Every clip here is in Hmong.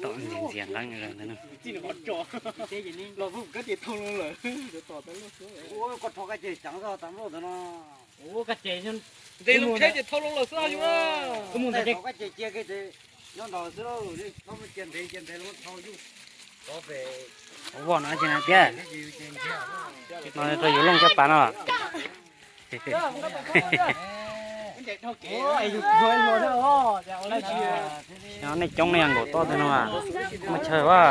Tom ntxias ntxias nqeeb ntawd. Ntxias lub tsheb ces thau loo lawm xwb yus. Voj no ces na tiag. No rau yus looj caj pas no. Nej coob nej nkaum toj tag no, muaj chaw a.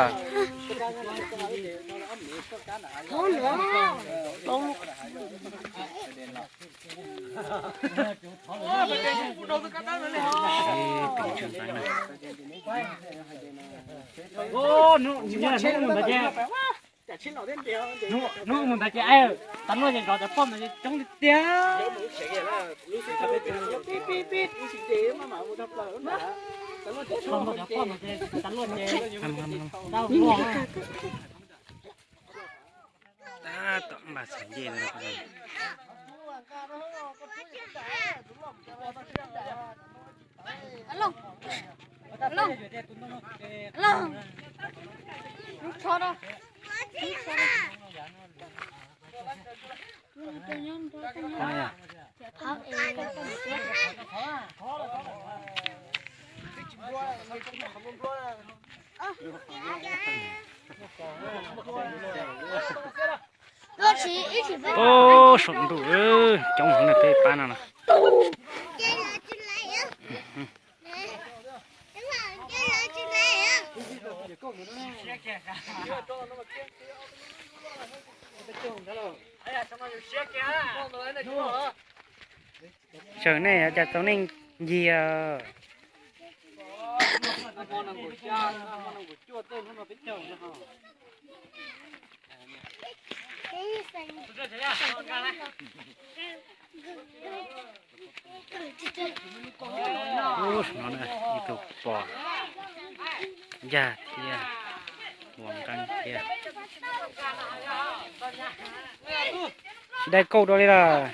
Hnub mus ntawd ces, tas luaj ces zov cov poj ntawd coob tiag tiag. Cov poj ntawd ces tas luaj ces tau luaj. Tab tom npaj xav ncej no. Ub, saum ntuj coob heev na peb pab no na. Tsaws nej cas tau nej ncig. Ub, no ib tug pom ncaj thiab, ua nqeeb thiab. Tsis dai kauj dua li lawm.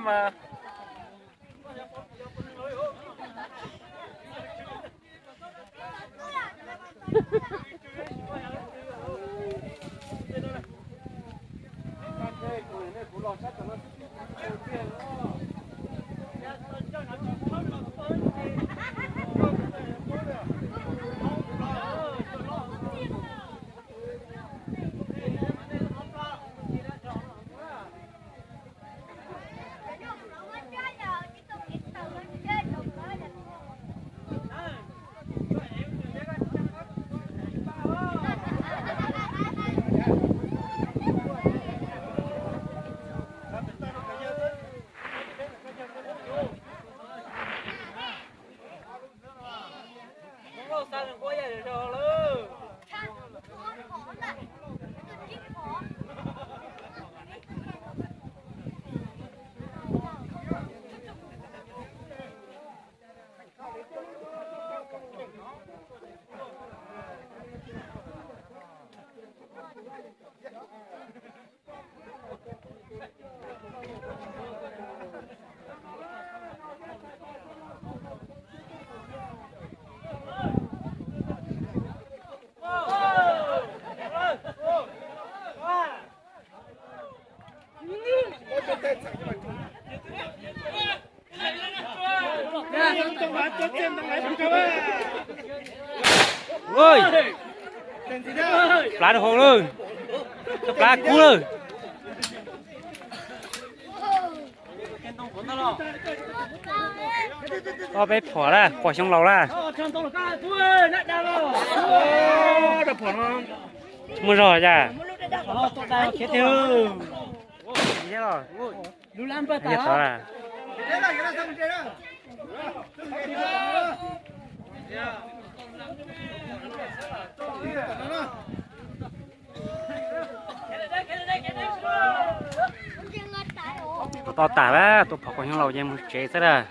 mas. Plav rau hauv lawm, plav kub lawm. Ob peb phom lawm, pom xyoo laus lawm. Muaj zog cas? Tua to tas lawm, tua phom quas xyoo laus ces mus tsev xwb lawm.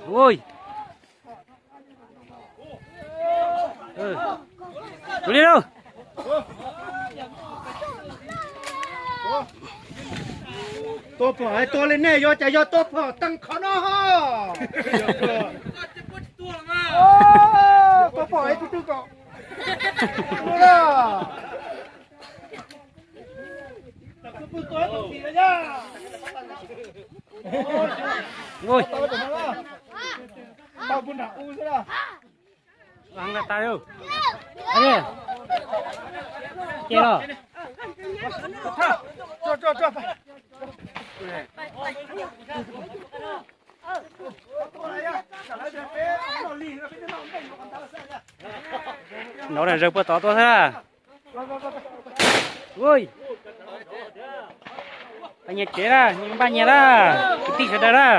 Ua li lauj. Tua phom hais tua li nej yuav cas yog tua phom teev qhov no ho. Tua phom hais tus twg kom. Ces los. Nov na, zawg puag tod tuaj xwb na. Ui, pab nyias tsev na, nyias npaj nyias na, kwv tij sawv daws na.